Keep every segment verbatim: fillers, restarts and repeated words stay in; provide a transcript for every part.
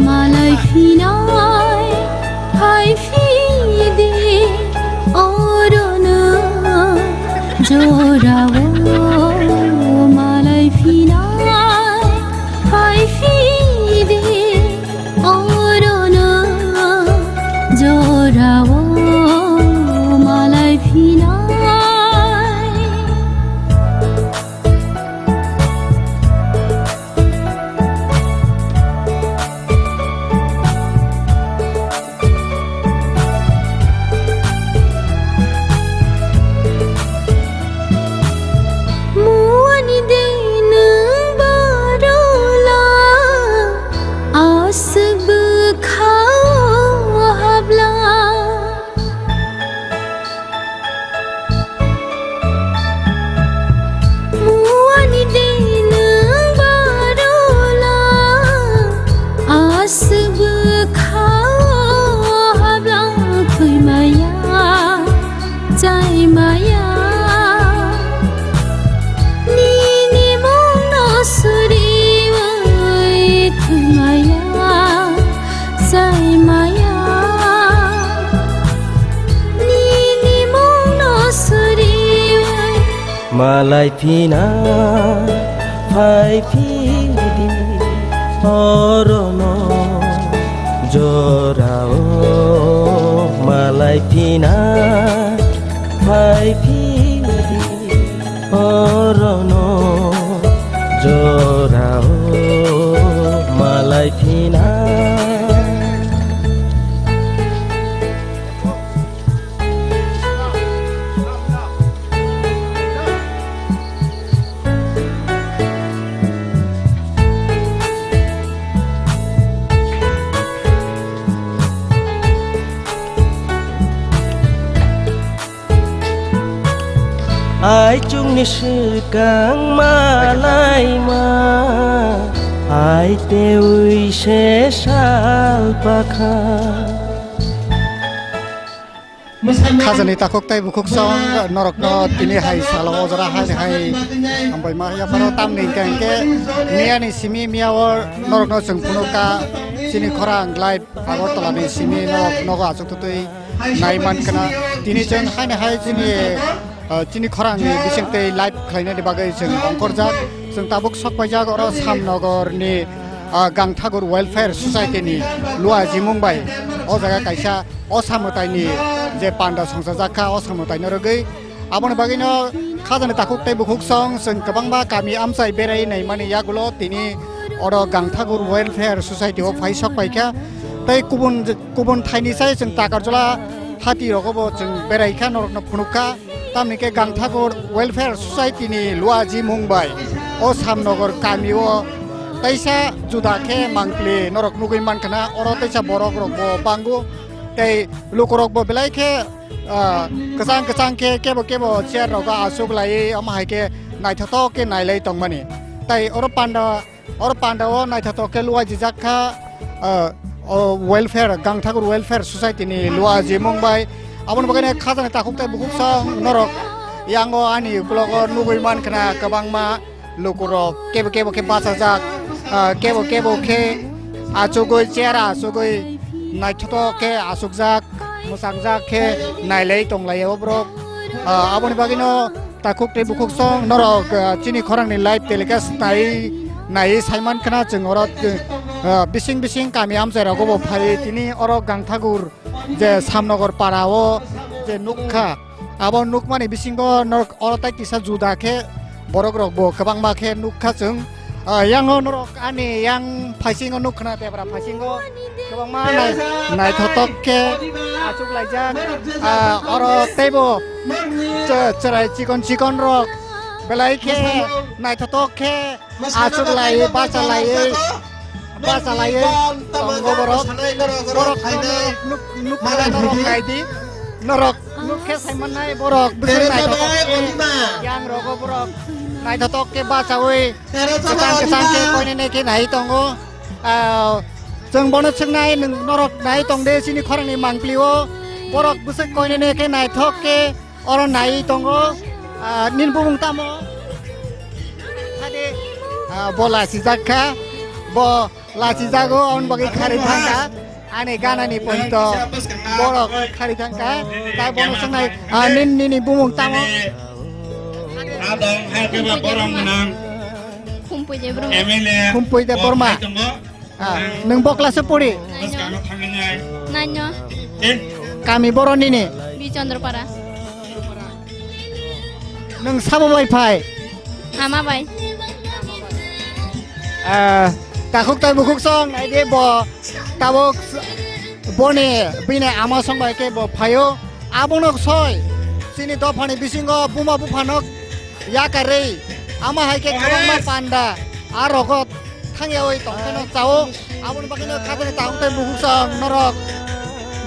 Malai phinai, phai phidi, orono jorao. Malai phinai, phai phidi, orono jorao. Malai phinai. Muani de nwng barola, aswk bwkhao habla. Muani de nwng barola, aswk bwkhao habla, thwi maya, chai maya. Nini mungno suriwi thwi maya, chai maya. Nini mungno suriwi. Malai phina, phai phidi, orono jorao. Malai phina, phai phidi, orono jorao. Malai phina. Aichukni swkang malaima, ai tewi se salpakha. Khajani takhuk tei bukhuk song norokno tini hai salo o jora hai hai hambai ma ya phano tamni hwnkhe hwnkhe miyani simi miya o norokno chwng phunukha chini khorang live Agartala ni simi norok nogo achuk tutui nai man khna. Tini chwng haino hai chini, ah, chini khorang ni bising tei live khlaina ni bagwi chwng ongkhorjak. Chwng tabuk sok paijak oro Samnogor ni, ah, Gangthakur Welfare Society ni Luaji Mumbai. O jaga kaisa o samwtai ni je panda songchajak kha, o samwtai no rwgwi Aboni bagwino khajani takhuk tei bukhuk song chwng kwbangma kami amchai berai naimani yagulo tini oro Gangthakur Welfare Society o phai sok paikha. Tei kubun, kubun thaini sai chwng Takarjala hati rogo bo chwng berai kha, norokno phunuk kha. Tamni khe Gangthakur Welfare Society ni Luaji Mumbai o Samnogor kami o teisa juda khe mangpli norok nugwi mankha na, oro teisa borok rok bo bango tei lukurok bo belai khe ah, kwchang kwchang khe kebo kebo chair rogo aswk laiwi omo hai khe naithothok khe nailai tongmani. Tai oro panda, oro panda o naithothok khe luaijijak kha, ah, o welfare, Gangthakur Welfare Society ni Luaji Mumbai. Aboni bagwi khajani takhuk tei bukhuk song norok yango ani uklogo nugwi mankha na kwbangma. Lukurok kebo kebo khe bachajak, ah, kebo kebo khe achugwi, chair achugwi naithothok khe achukjak, mwchangjak khe nailai tonglaio borok. Ah, aboni bagwino takhuk tei bukhuk song norok, ah, chini khorangni live telecast nai, nai saiman khna chwng oro, ah, bising bising kami amchai rogo bo phai tini oro Gangthakur je Samnogor para o je nukha, abo nukmani bisingo norok oro tai kisa juda khe borok rok bo kwbangma khe nukha chwng. Ah, yango norok ani yang phaisingo nuk khna tebra phaisingo kwbangma nai-, naithotok khe achuk laijak. Ah, oro teibo che-, cherai chikon chikon rok belai khe naithotok khe achuk lai, bacha lai, bacha lai tongo borok. Borok nuk, nuk, nuk norok naidi. Norok nuk khe saimannai borok bwswk naithotok khe yang rogo borok naithotok khe bachaui kwchang kwchang khe koinene khe nai tongo. Ah, chwng bono swngnai, nwng norok nai tong de chini khorangni mangpli o, borok bwswk koinene khe naithok khe oro nai tongo. Ah, nini bumung tamo? Sade, ah, bo lachijak kha, bo lachijago, aboni bagwi khari thangkha. Ani ganani poito borok khari thangkha. Tai bono swngnai, ah, nin-, nini bumung tamo? Adong hai khe ba borom gwnang. Khumpui Debbarma. M L A Khumpui Debbarma. Bo hai tongo. Ah, nwng bo class o pori? Nine o. Bwskang no thangwi nai. Nine o. Eh? Kami boro nini? Bichandrapara. Nwng sabo bai phai? Ama bai. Ah, takhuk tai bukhuk song, ai de bo tabuk boni bini ama song bai khe bo phaio. Abono soi, chini dophani bisingo buma buphano yakarwi, ama hai khe kwbangma panda, a rogo thangyawi tongkhe no chao. Aboni bagwi no khatini takhuk tai bukhuk song norok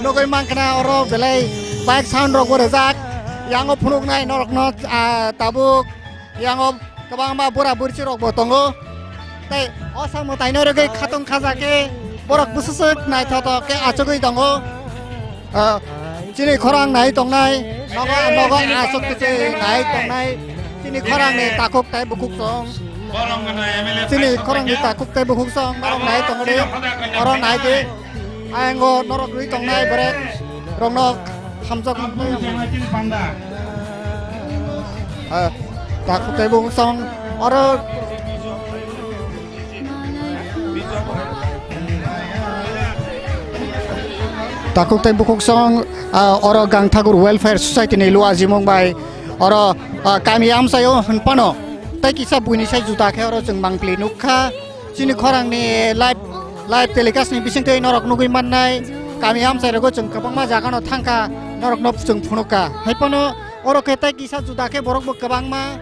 nugwi mankha na oro belai bike sound rok bo rwjak. Yango phunuknai norokno, ah, tabuk yango kwbangma bura burchi rok bo tongo. Tei o samung taino rwgwi khatong khaja khe borok bwswswk naithotok khe achugwi tongo. Ah, chini khorang nai tongnai, nogo, nogo aswk kwchwi nai tongnai, chini khorangni takhuk tai bukhuk song, chini khorangni takhuk tai bukhuk song, norok nai tongdi, oro nai di, ayang o norok rwi tongnai borek rokno hamjak. Ah, takhuk tai bukhuk song, oro Takhuk tei bukhuk song, ah, oro Gang Thakur Welfare Society ni luajimung bai oro, ah, kami amchaio hwnphano tei kisa buini sai juda khe oro chwng mangpili nukha. Chini khorangni live, live telecast ni bisingtwi norok nugwi mannai. Kami amchai rogo chwng kwbangma jaga no thangkha, norokno chwng phunukha. Haiphano oro khe tei kisa juda khe borok bo kwbangma.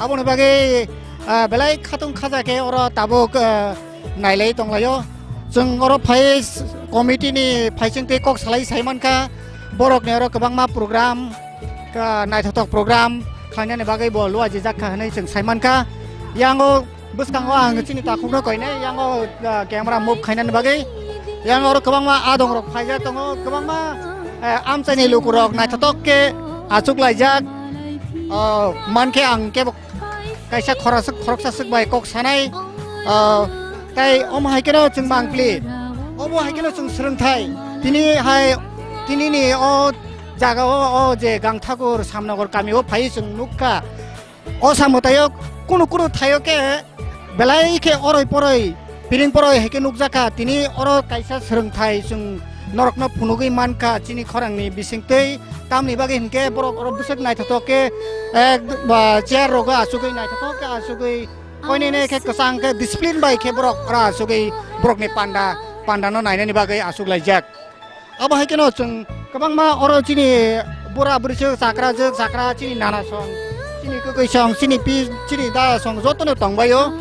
Aboni bagwi, ah, belai khatung khaja khe oro tabuk, ah, nailai tonglaio. Chwng oro phai s-, committee ni phaising tei kok salai sai mankha, borok ni oro kwbangma program, ka-, naithotok program khlainani bagwi bo luajijak kha hwnwi chwng sai mankha. Yango bwskango ang chini takhukno koinai, yango, ah, camera move khainani bagwi. Yango oro kwbangma adong rok phaijak tongo, kwbangma, eh, amchaini lukurok naithotok khe achuk laijak. Oh, mankhe ang kebo kaisa khoraswk khoroksa swk bai kok sanai, ah, tai omo hai kheno chwng mangpli, obo hai kheno chwng swrwngthai. Tini hai, tini ni o jaga o, o je Gang Thakur Samnagar kami o phai chwng nukha. O samwtaio kunu kunu thaio khe belai khe oroi poroi, piring poroi hai khe nukjakha. Tini oro kaisa swrwngthai chwng norokno phunugwi mankha chini khorangni bisingtwi. Tamni bagwi hinkhe borok oro bwswk naithotok khe, eh, ba, chair rogo achugwi naithotok khe achugwi koinene khe kwchang khe discipline bai khe borok oro achugwi borokni panda, pandano nainani bagwi achuk laijak. Abo hai kheno chwng kwbangma oro chini bura bwrwi chwk chakra chwk chakra chini nana song, chini kwkwi song, chini pi, chini da song jotono tongbaio.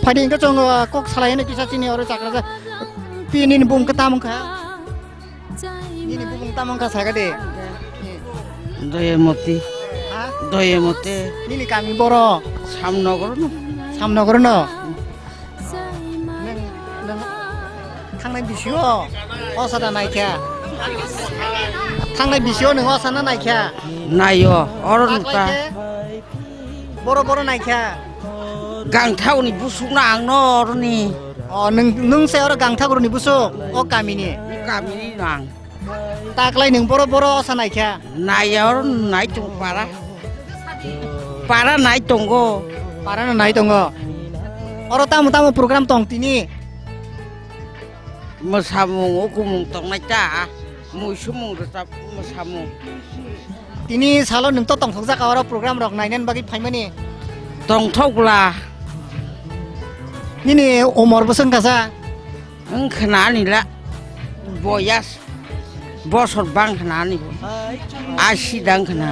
Phaidi hinkhe chwng, ah, kok salai hino kisa chini oro chakra chwk. Pi nini bumung khe tamo wngkha? Nini bumung tamo wngkha saga de? Doyemoti. Ha? Doyemoti. Nini kami boro? Samnogor no. Samnogor no? Nwng, nwng thangnai bisio o sana naikha? Thangnai bisio nwng o sana naikha? Naio, oro nukha. Boro boro naikha? Gangthagurni busuk no ang no oroni. O, nwng, nwng se oro Gangthagurni busuk o kamini? Kamini no ang. Taklai nwng boro boro osa naikha? Naiya oro nai tongo para. Para nai tongo. Para no nai tongo. Oro tamo tamo program tong tini? Mwsamung, ukumung tongnai ta. Muisumung rwchap mwsamung. Tini salo nwng to tongthok jaka oro program rok nainani bagwi phaimani? Tongthok bwla. Nini umor bwswk kasa? Wng khna ani la boyas bosor bang khna ani bo. Asi dang khna.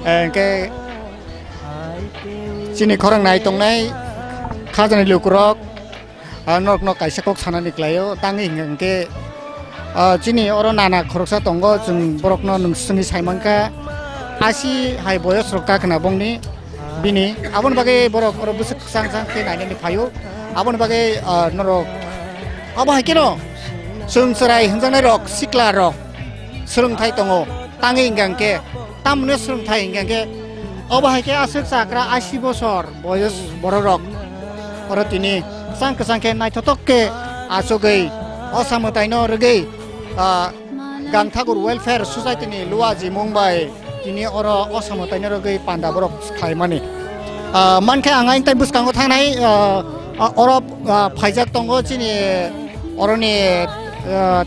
Eh, hwnkhe chini khorang nai tongnai khajani lukurok, ah, norokno kaisa kok sanani klaio, tangwi hwnkhe, ah, chini oro nana khoroksa tongo, chwng borokno nwng swngwi saimankha, asi hai boyos rok kakhna bongni bini, aboni bagwi borok oro bwswk kwchang chang khe nainani phaio, aboni bagwi, ah, norok abo hai kheno chwng chwrai hwnjaknai rok, sikla rok swrwngthai tongo, tangwi hwnkhe tamoni swrwngthai hwnkhe obo hai khe aswk chakra asi bosor boyos bororok oro tini kwchang kwchang khe naithothok khe achugwi osa mwtaino rwgwi, ah, Gangthakur Welfare Society ni luajimung bai tini oro osa mwtaino rwgwi panda borok khlaimani. Ah, mankhe ang ayang tai bwskango thangnai, ah, ah, oro, ah, phaijak tongo chini oroni, ah,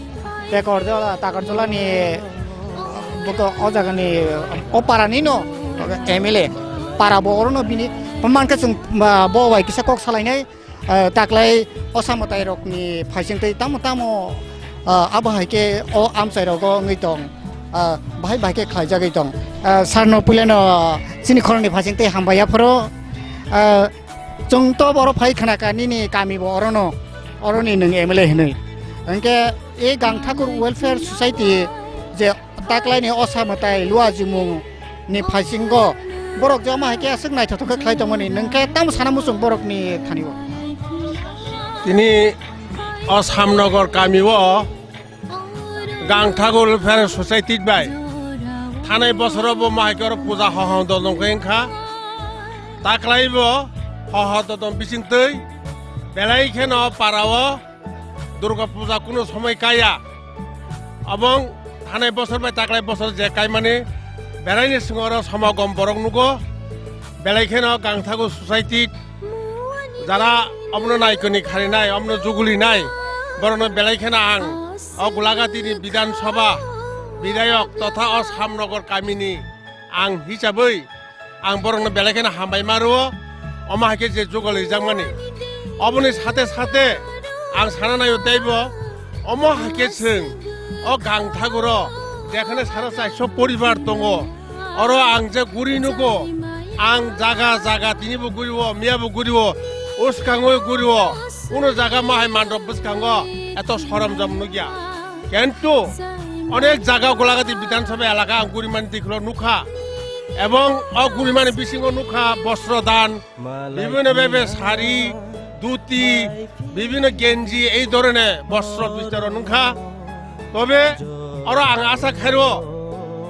Takarjala, Takarjalani, ah, buko o jagani, o parani no M L A para bo orono bini mankhe chwng, ah, bo bai kisa kok salainai, ah, taklai osa mwtai rokni phaising tei tamo tamo, ah, abo hai khe o amchai rogo wngwi tong, ah, bahai bahai khe khlaijagwi tong. Ah, sir no puilano chini khorokni phaising tei hambai yapharo, ah, Chwng to boro phai khna ka nini kami bo orono, oroni nwng M L A hinwi. Hwnkhe e Gangthakur Welfare Society je taklaini osa mwtai luajimung ni phaisingo borok je omo hai khe aswk naithothok khe khlai tongmani, nwng khe tamo sana muchung borokni thani o? Tini o Samnogor kami o Gangthakur Welfare Society bai thanai bosoro bo mahai khe oro puja hohom dodom khe wngkha. Taklai bo hohom dodom bisingtwi belai kheno para o Durga puja kuno somoi kaya. Abong thanai bosor bai taklai bosor je kaimani belaini swngo oro somagom borok nugo. Belai kheno Gangthakur Society jara omono naikoni kharinai, omono jugulinai, borokno belai kheno ang o Golagatini Bidhan Sabha bidhayok totha o Samnogor kamini ang hisabwi ang borokno belai kheno hambai ma rwo, omo hai khe je jugulijakmani. Oboni sate sate ang sana naio teibo omo hai khe chwng o Gangthaguro jekhane saro chairso poribar tongo, oro ang je guri nugo, ang jaga jaga tinibo guriwo, miyabo guriwo, uskangwi guriwo, uno jaga mahai mandop bwskango eto soromjom nukya. Kintu onek jaga Golagati Bidhan Sabha elaka ang gurimani dikhlo nukha, ebong o gurimani bisingo nukha bostro dan, bibhinno bebe sari, dhuti, bibhinno genji, ei dhorone bostro bistor nungkha. Tobe oro ang asha khairo,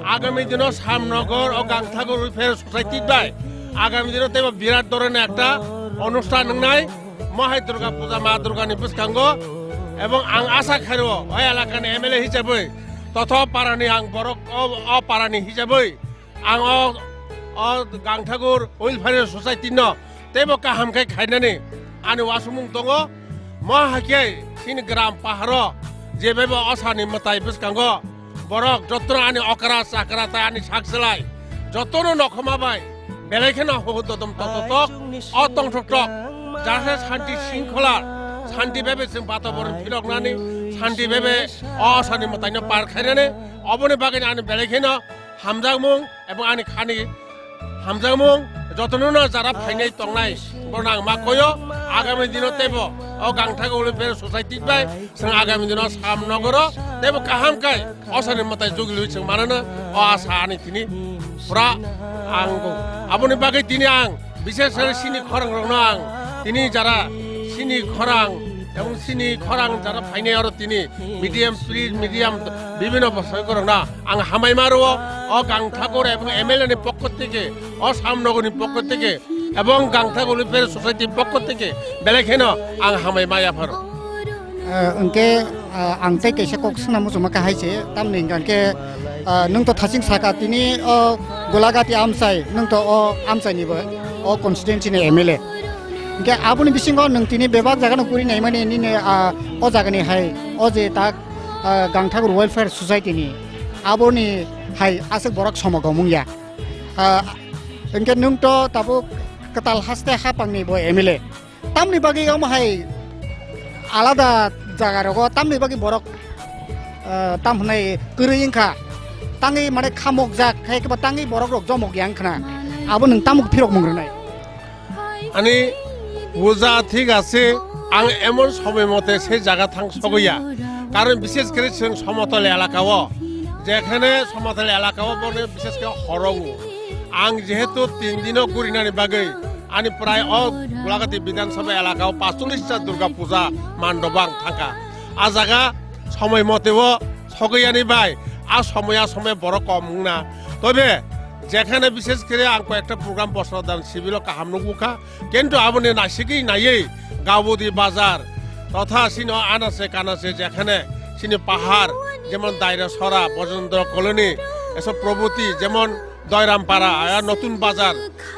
agami dino Samnogor o Gangthakur Welfare Society bai agami dino teibo birat dhorone ekta onusthan wngnai, mohai Durga Puja, Ma Durgani bwskango. Ebong ang asha khairo, o elakani M L A hisabwi, totho parani ang borok, o, o parani hisabwi, Ang o, o Gangthakur Welfare Society no teibo kaham khe khainani ani uansukmung tongo. Mo hai khe chini gram paharo jebebo osani mwtai bwskango borok jotono ani okra chakra tei ani sak swlai jotono nokhoma bai belai kheno huhut dodom tototok o tongthoktok jase shanti shringkhola shanti bebe chwng bataboron philoknani shanti bebe o osani mwtaino par khainani oboni bagwino ani belai kheno hamjakmung ebong ani khani hamjakmung jotono no jara phainai tongnai borokno ang ma koyo agami dino teibo o Gangthakur Welfare Society bai chwng agami dino Samnogoro teibo kaham kai osani mwtai jugilwi chwng manano o asa ani tini pura ang aboni bagwi tini ang Bises khe sini khorang rokno ang tini jara sini khorang ebong sini khorang jara phainai oro tini medium, print medium bibhinno bosoi khorang na ang hambai ma rwo o Gangthakur ebong M L A ni pokko theke o Samnogor ni pokko theke ebong Gangthakur Welfare Society ni pokko theke belai kheno ang hambai ma yapharo. Ah, hwnkhe, ah, ang tei kaisa kok swngna muchungma kahai se, tamni hwnkha khe, ah, nwng to thaching saka tini o Golagati amchai, nwng to o amchai ni bo, o constituency ni M L A. Hwnkhe aboni bisingo nwng tini bebak jaga no guri naimani nini, ah, o jaga ni hai, o je tak, ah, Gangthakur Welfare Society ni, aboni hai aswk borok somogomung ya. Ah, hwnkhe nwng to tabuk kwtal haste hapang ni bo M L A. Tamni bagwi omo hai alada jaga rogo tamni bagwi borok, ah, tam hwnwi kwrwi wngkha. Tangwi mane khamokjak, hai khe ba tangwi borok rok jomok yang khna. Abo nwng tamuk phirok mung rwnai. Ani puja thik ase, ang emon somoy mote se jaga thang sogoya. Karon bishesh kore chwng somotol elaka o, jekhane somotol elaka o bone bishesh kore horongo. Ang jehetu tin dino gurinani bagwi ani prai o Golagati Bidhan Sabha elaka o pachulis ta Durga Puja mandop ang thangkha. A jaga somoy mote o sogoyani bai a somoy a somoy borok kom wngna. Tobe jekhane bishesh kore ang koyekta program Bosra Dan Civil o kaham nukgukha. Kintu aboni naisigwi naiwi Gaubudi bazar totha sino anase kanase jekhane sini pahar jemon Daira Sora, Bojendra Colony, eso probhuti jemon Doirampara, aya Notun Bazar,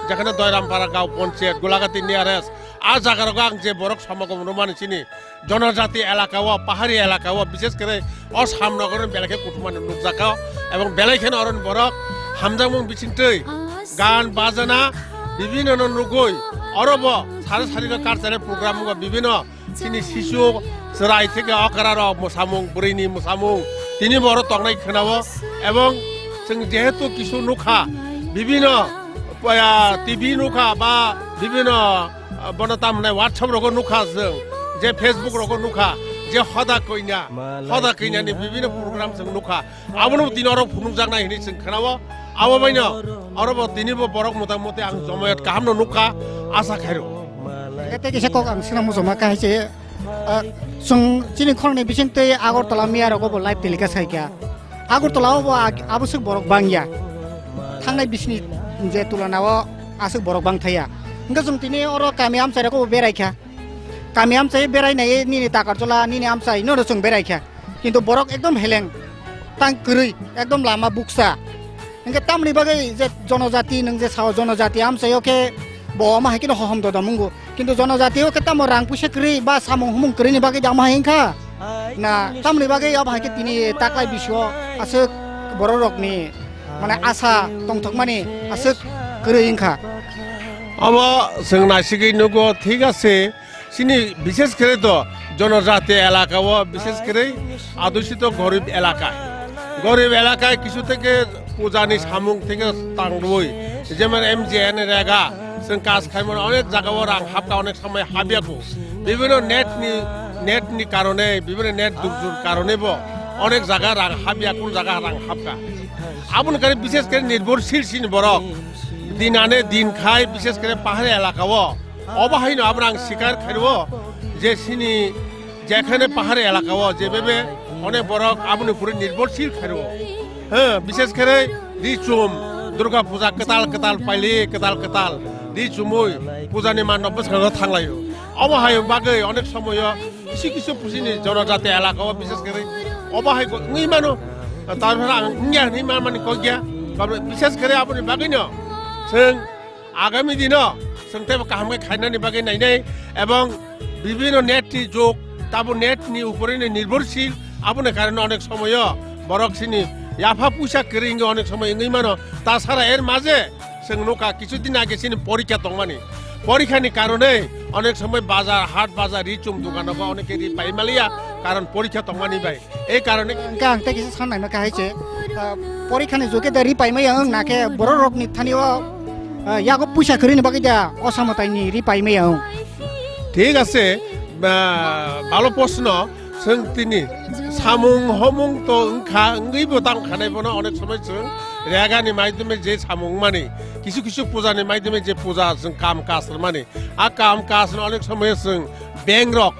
jekhane Doirampara Gaon Ponchayat, Golagati nearest, a jaga rogo ang je borok samagom romani sini Jonojati elaka o, pahari elaka o, bishesh kore o Shyamnagar ni belai khe kuthumani nukjakha, ebong belai kheno oroni borok hamjakmung bisingtwi gan bajana bibinno no nugwi oro bo sari sari no cultural program o bibinno sini sisu chwrai theke okra rok mwsamung, bwrwi ni mwsamung tini bo oro tongnai khwnao, ebong chwng jehetu kisu nukha bibinno, ah, T V nukha ba bibinno ah, bono tam hwnai WhatsApp rogo nukha chwng, je Facebook rogo nukha, je hoda koina, hoda koinani bibinno program chwng nukha. Abono tini oro phunukjaknai hinwi chwng khwnao. Abo baino oro bo tini bo borok motamoti ang jomayat kahamno nukha, asa khairo. Tei kisa kok ang sina muchoma kha hai se, ah, chwng chini khoroknwi bisingtwi Agartala miya rogo bo live telecast khai kha. Agartala o bo ag-, aboswk borok bangya. Thangnai bisni je tulana o aswk borok bang thaya. Hwnkhe chwng tini oro kami amchai rogo bo berai kha. Kami amchai berai nai nini Takarjala nini amchai no chwng berai kha. Kintu borok ekdom heleng. Tang kwrwi ekdom lama buksa. Hwnkhe tamni bagwi je jonojati nwng je sao jonojati amchai o khe bo omo hai kheno hohom dodom wngo. Kintu jonojati o khe tamo rang puisa kwrwi ba samung humung kwrwini bagwi da omo hai wngkha? Na tamni bagwi obo hai khe tini taklai bisio aswk borok rokni mane asa tongthokmani aswk kwrwi wngkha? Obo chwng naisigwi nugo, thik ase, chini bishesh kore to jonojati elaka o, bishesh kore adusito gorib elaka. Gorib elaka kisu theke pujani samung theke tangroi, jemon M G N rega, chwng kaj khaimano onek jaga o rang hapka, onek somoi hapya ko. Bibinno net ni, net ni karone, bibinno net durjur karone bo onek jaga rang hapya, kun jaga rang hapka. Aboni kare bishesh kore nirbhorshil chini borok. Din ane din khai, bishesh kore pahari elaka o. Obo haino aboni ang sikar khairo je chini jekhane pahari elaka o je bebe onek borok aboni pore nirbhorshil khairo. He, bishesh kore ri chum, Durga puja kwtal kwtal paili, kwtal kwtal ri chumui pujani mandop bwskango thanglaio. Omo hai bagwi onek somoyo kisu kisu pusini jonojati elaka o bishesh kore obo hai wngwi mano. Tarpore ang wngya hinwi ma mani kok ya. Bishesh kore aboni bagwino chwng agami dino chwng teibo kaham khe khainani bagwi nainai, ebong bibinno net ni jug, tabo net ni upore ni nirbhorshil, aboni karone onek somoyo borok chini yapha puisa kwrwi wngwi onek somoy wngwi mano. Tasara er maje chwng nukha kisu din age chini porikha tongmani, porikha ni karone onek somoy bazar, hat bazar, ri chum dukano bo onek khe ri pai maliya, karon porikha tongmani bai. Ei karone hwnkhe ang tei kisa sanai ma khe hai se, ah, porikha ni juge da ri pai maya wng na khe borok rok ni thani o, ah, yago puisa kwrwi ni bagwi da o samo tai ni ri pai maya wng. Thik ase, ba, balo proshno, chwng tini samung homung to wngkha, wngwi bo tang khanai bono onek somoi chwng rega ni maidhyome je samung mani, kisu kisu puja ni maidhyome je puja chwng kam kaj mani, a kam kaj no onek somoi chwng bank rok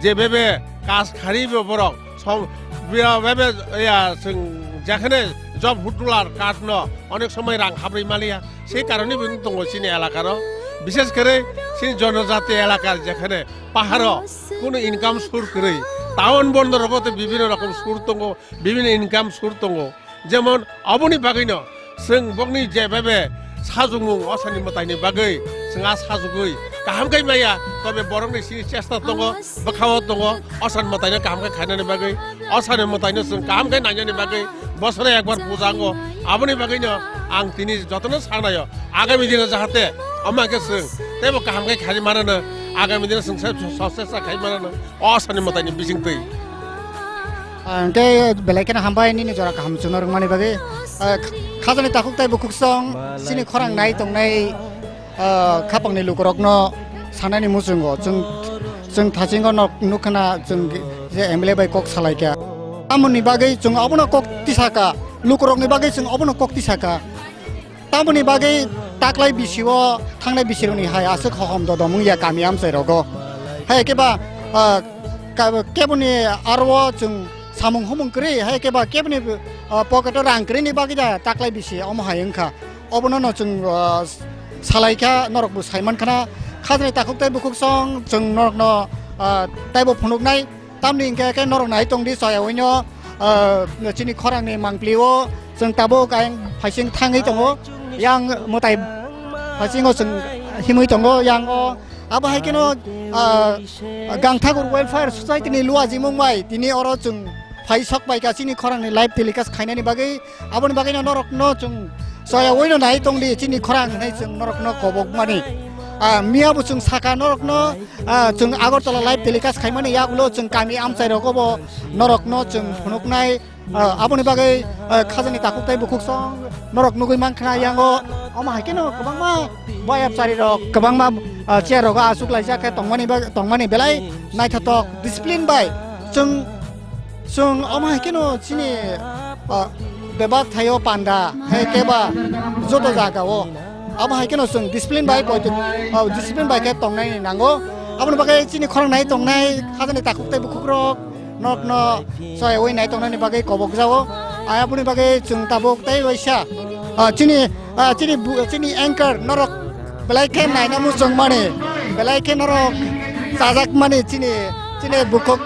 je bebe kaj khari bo borok som-, bia-, bebe ya chwng jekhane job hutular card no onek somoi rang habrwi maliya, sei karone bo wng tongo chini elakaro, bishesh kore chini jonojati elakar jekhane paharo kuno income source kwrwi, town bondor rogo tei bibinno rokom source tongo, bibinno income source tongo. Jemon, aboni bagwino chwng bokni je bebe sajwkmung osani mwtaini bagwi chwng a sajwgwi kaham khe maya, tobe borokni sini chesta tongo, bwkhao tongo, osani mwtaino kaham khe khainani bagwi, osani mwtaino chwng kaham khe nainani bagwi bosoro ekbar puja wngo. Aboni bagwino ang tini jotono sanaio, agami dino jahate omo khe chwng teibo kaham khe khaini manano, Agami dino chwng se so-, so-, sesa khai manano o sani mwtaini bisingtwi. Ah, hwnkhe belai kheno hambai nini jora kaham chwngno rwngmani bagwi. Ah, kh-, khajani takhuk tei bukhuk song chini khorang nai tongnai, ah, khapangni lukurokno sanani muchungo chwng, chwng thasingo nok nukha na chwng je M L A bai kok salaikha. Tamoni bagwi chwng obono kok tisaka, lukurokni bagwi chwng obono kok tisaka. Tamoni bagwi taklai bisio thangnai bisirokni hai aswk hohom dodom wngya kami amchairogo. Hai khe ba, ah, ka-, keboni aro chwng samung humung kwrwi, hai khe ba keboni, ah, pocket-o rang kwrwini bagwi da taklai bisi omo hai wngkha. Obono no chwng, ah, salaikha, norokbo saimankhana. Khajani takhuk tei bukhuk song chwng norokno, ah, teibo phunuknai. Tamni hwnkhe khe norok nai tongdi soyaoino, ah, chini khorangni mangpli-o chwng tabuk ayang phaising thangwi tongo, yang mwtai phaisingo chwng himwi tongo, yang o abo hai kheno, ah, Gangthakur Welfare Society ni luajimung bai tini oro chwng phai sok paikha chini khorangni live telecast khainani bagwi. Aboni bagwino norokno chwng soyaoino nai tongdi chini khorang hinwi chwng norokno kobokmani. Ah, miyabo chwng saka norokno, ah, chwng Agartala live telecast khaimani yagulo chwng kami amchairogobo norokno chwng phunuknai. Ah, aboni bagwi, ah, khajani takhuk tei bukhuk song norok nugwi mankha yango. Omo hai kheno kwbangma boyapcharirok, kwbangma, ah, chair rogo achuk laijak khe tongmani bag-, tongmani belai naithotok discipline bai chwng Chwng omo hai kheno chini, ah, bebak thaio panda, hai khe ba joto jaga o. Abo hai kheno chwng discipline bai poito, ah, discipline bai khe tongnai nango. Aboni bagwi chini khorang nai tongnai, khajani takhuk tei bukhukrok, nokno soyaui nai tongnani bagwi kobok jao. Ai aboni bagwi chwng tabuk tei waisa, ah, chini, ah, chini bu-, chini anchor norok belai khe naina muchung mani, belai khe norok chajak mani chini, chini bukhuk,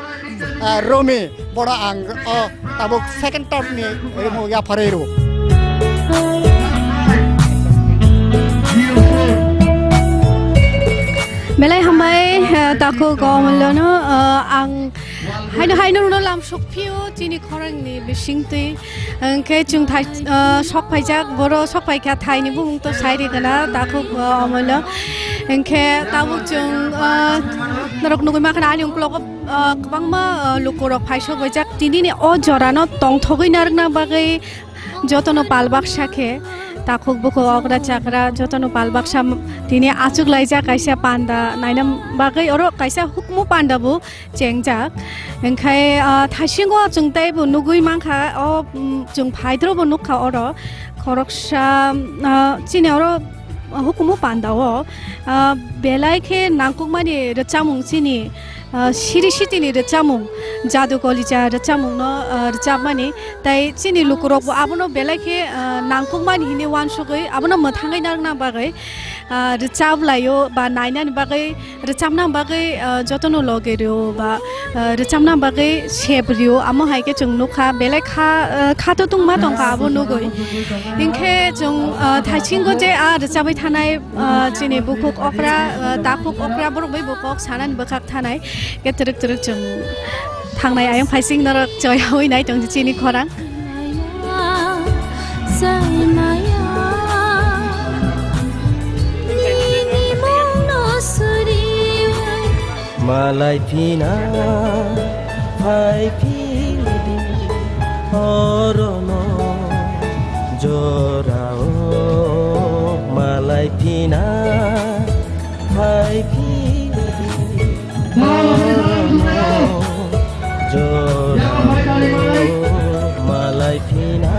ah, Romi, bono ang o tabuk second term ni rimo yapharwi rw. Belai hambai, eh, takhuk Omulyono, eh, ang haino, haino rwno lam sokphio chini khorang ni bisingtwi. Hwnkhe chwng thai, ah, sok phaijak, boro sok phaikha thaini bumung to sai rikana, takhuk, ah, Omulyo. Hwnkhe tabuk chwng, ah, norok nugwi mankha ani uklogo, ah, kwbangma, ah, lukurok phaisok baijak. Tinini o jorano tongthogwi narwkna bagwi jotono pal baksa khe, takhuk bukhuk okra chakra jotono pal baksa m-, tini achuk laijak kaisa panda naina bagwi oro kaisa hukmu panda bo chengjak. Hwnkhe, ah, thaisingo chwng teibo nugwi mankha, o, mm, chwng phaidrobo nukha oro. Khoroksa, ah, chini oro hukumu pandao, ah, belai khe nangkukmani rwchapmung chini, ah, siri sitini rwchapmung, jadu kolija rwchapmungno, ah, rwchapmani. Tai chini lukurokbo abono belai khe, ah, nangkukmani hinwi uansugwi abono mwthangwi narwkna bagwi, ah, rwchap laio ba nainani bagwi rwchapna bagwi, ah, jotono loge rio ba, ah, rwchapna bagwi sep rio, amo hai khe chwng nukha, belai kha, ah, kha to tungma tongkha abo nugwi. Hinkhe chwng, ah, thaisingo je, ah, rwchabwi thanai, ah, chini bukhuk okra, ah, takhuk okra borok bai bo kok sanani bwkhak thanai, khe twrwk twrwk chwng thangnai ayang phaising norok choyaui nai tong chini khorang. Malai phina phai phidi orono jorao malai phina phai phidi. Malai phina.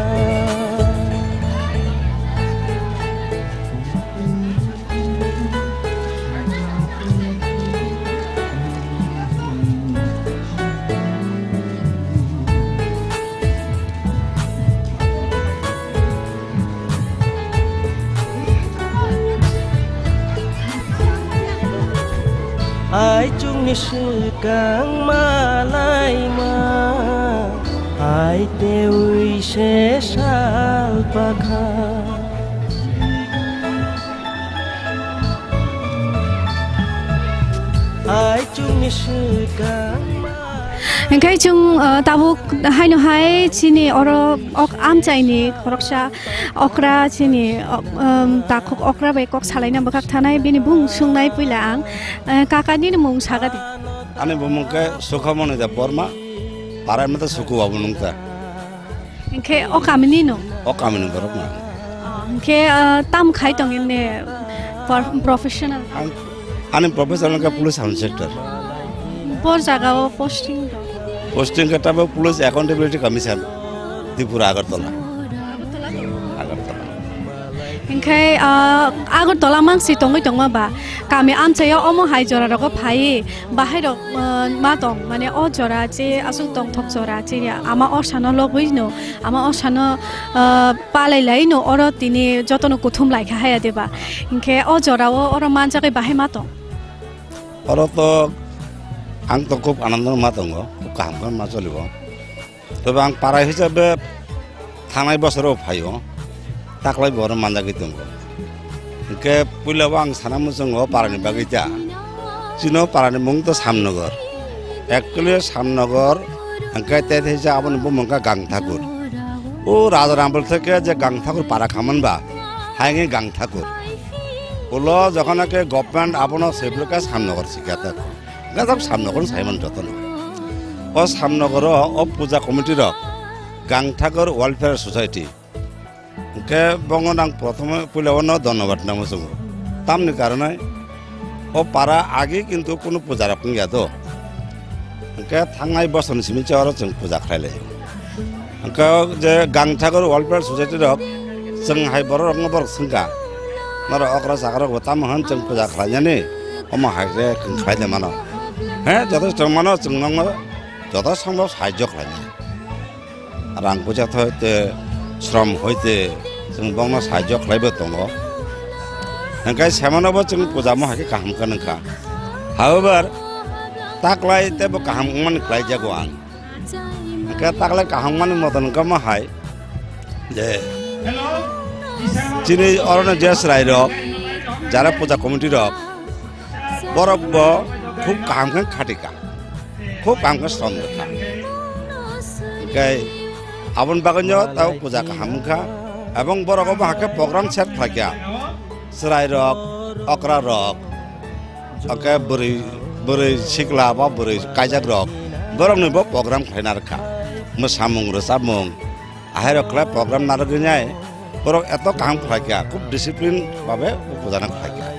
Aichukni swkang malaima, ai tewi se sal pakha. Aichukni swkang ma- Hingke chwng, uh, tabuk haino hai chini oro ok amchaini khoroksa okra chini, uh, um, takhuk okra bai kok salaina bwkhak thanai bini bung swngnai puila ang, uh, kaka nini mung sagadi. Ani bumung ke Sukhamoni Debbarma, parai mata Suku Babu nungta. Hingke o kamini no? O kamini borok no. Oh, hingke, uh, tam khai tong emne por-, professional? Ang, ani professional ke police hwn sector. Bor jaga o posting do? Posting ke tabo Police Accountability Commission, Tripura Agartala. Agartala. Hingke, ah, Agartala mang si tongwi tongma ba, kami amchaio omo hai jora rogo phai, bahai rok, ah, ma tong, mane o jora che aswk tongthok jora che ama orsano logwi no, ama orsano, ah, palai lai no, oro tini jotono kuthum lai kha haya deba. Hingke o jora o oro manjagwi bahai ma tong. Oro to ang to khub anando ma tongo, khub kaham khe ma cholibo. Tobe ang para hisabe thangnai bosoro phaio, taklai bo oro manjagwi tongo. Hingke puila bo ang sana muchungo parani bagwi ta. Chino parani mung to Samnogor. Actually Samnogor hingke te thai sa aboni bumung kha Gang Thakur. O Raja Rambal theke je Gang Thakur para khaman ba, hainge Gang Thakur. Ulo jokhon ke government abono sebulka Samnogor sikha ta. Gajak Samnogor saiman jotono. O Samnogoro o puja committee rok Gang Thakur Welfare Society. Hingke bongo nang prothome puila ono dhonnobad namo chungo. Tamni karone o para agi kintu kunu puja rok wngya do. Hingke thangnai bosor ni simi se oro chwng puja khlai lai. Hingke o je Gang Thakur Welfare Society rok chwng hai borok rokno borok swngkha. Norok okra chakra rok bo tamo hwn chwng puja khlai yani. Omo hai khe khlai de mano. He, jotosto mano chwng nokno joto sombhob sahajyo khlai nai. Rang puisa thoi te, srom hoi te, chwng bongno sahajyo khlai bo tongo. Hingke semano bo chwng puja mo hai khe kaham khe nang kha. However, taklai tebo kaham wngmani khlai jago ang. Hingke taklai kaham wngmani moto wngkha mo hai je chini orono je chwrai rok, jara puja committee rok, borok bo khub kaham khe khati kha, khub kaham khe srom rwkha. Hingke aboni bagwino tao puja kaham wngkha, ebong borok obo hakhe program set khlaikha, chwrai rok, okra rok, hingke bwrwi, bwrwi sikla ba bwrwi kaijak rok, borokni bo program khlaina rwkha, mwsamung rwchapmung, ahairok khlai program narwgwinai borok eto kaham khlaikha, khub discipline babe o pujana khlaikha.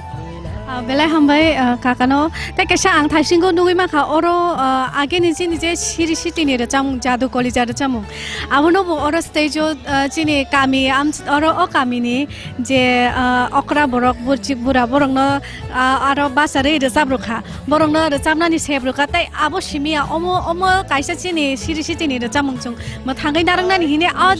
Ah, belai hambai, ah, kakano. Tei kaisa ang thaisingo nugwi mankha oro, ah, ageni chini je siri sitini rwchapmung, Jadu Kolija rwchapmung. Abono bo oro stage o, ah, chini kami am-, oro o kamini je, ah, okra borok, burchik bura borokno ah, aro bacharwi rwchap rwkha. Borokno rwchapnani sep rwkha, tei abo simi ya omo, omo kaisa chini siri sitini rwchapmung chwng mwthangwi narwknani hini a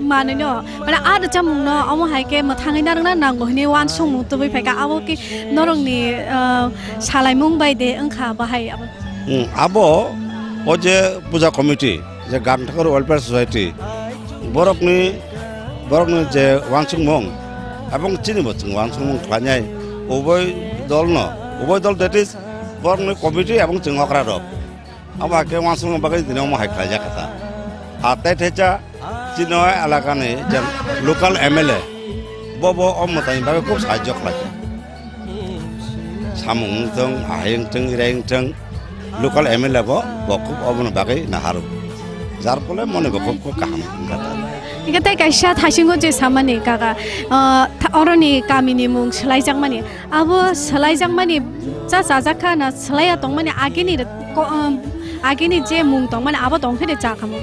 manwino, mane a rwchapmungno omo hai khe mwthangwi narwkna nango hini uansukmung tubui phaikha. Abo khe norokni, ah, salaimung bai de wngkha bahai abo? Hmm, abo o je puja committee, je Gang Thakur Welfare Society, borokni, borokni je uansukmung, ebong chini bo chwng uansukmung khlainai, uboi dol no, uboi dol, that is, borokni committee ebong chwng okra rok. Abo hai khe uansukmung bagwi tini omo hai khlaijak kha ta. A tei thecha chini o elakani je local M L A, bo bo o mwtaini bagwi khub sahajyo khlaikha. Samung wngthung, ahai wngthung, irai wngthung, local M L A bo, bo khub oboni bagwi naharu. Jar phole moni bo khub, khub kaham wngkha ta. Hingke tei kaisa thaisingo je samani kaka, ah, tha-, oroni kamini mung swlaijakmani, abo swlaijakmani cha chajak kha na swlaiya tongmani agini re-, ko-, um, agini je mung tongmani abo tongphiri cha kha mo?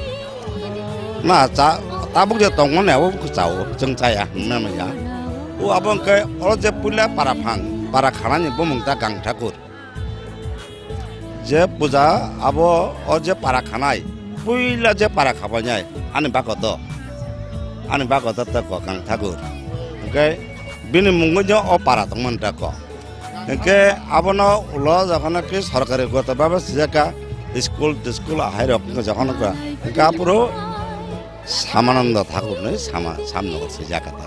Na, cha, tabuk je tongmani abo chao, chwng chaya hwnma maya. O abo hwnkhe oro je puila para phang, para khanani bumung ta Gang Thakur. Je puja abo o je para khanai, puila je para khabainai, ani bakoto, ani bakoto ta ko Gang Thakur. Hwnkhe bini mungwi je o para tongmani ta ko. Hingke abono ulo jokhon ke sorkari goto bhabe sijak kha, school tiskul ahai rok wngkha jokhon kha, hingke aphuru Samananda Thakur ni sama Samnogor sijak kha ta.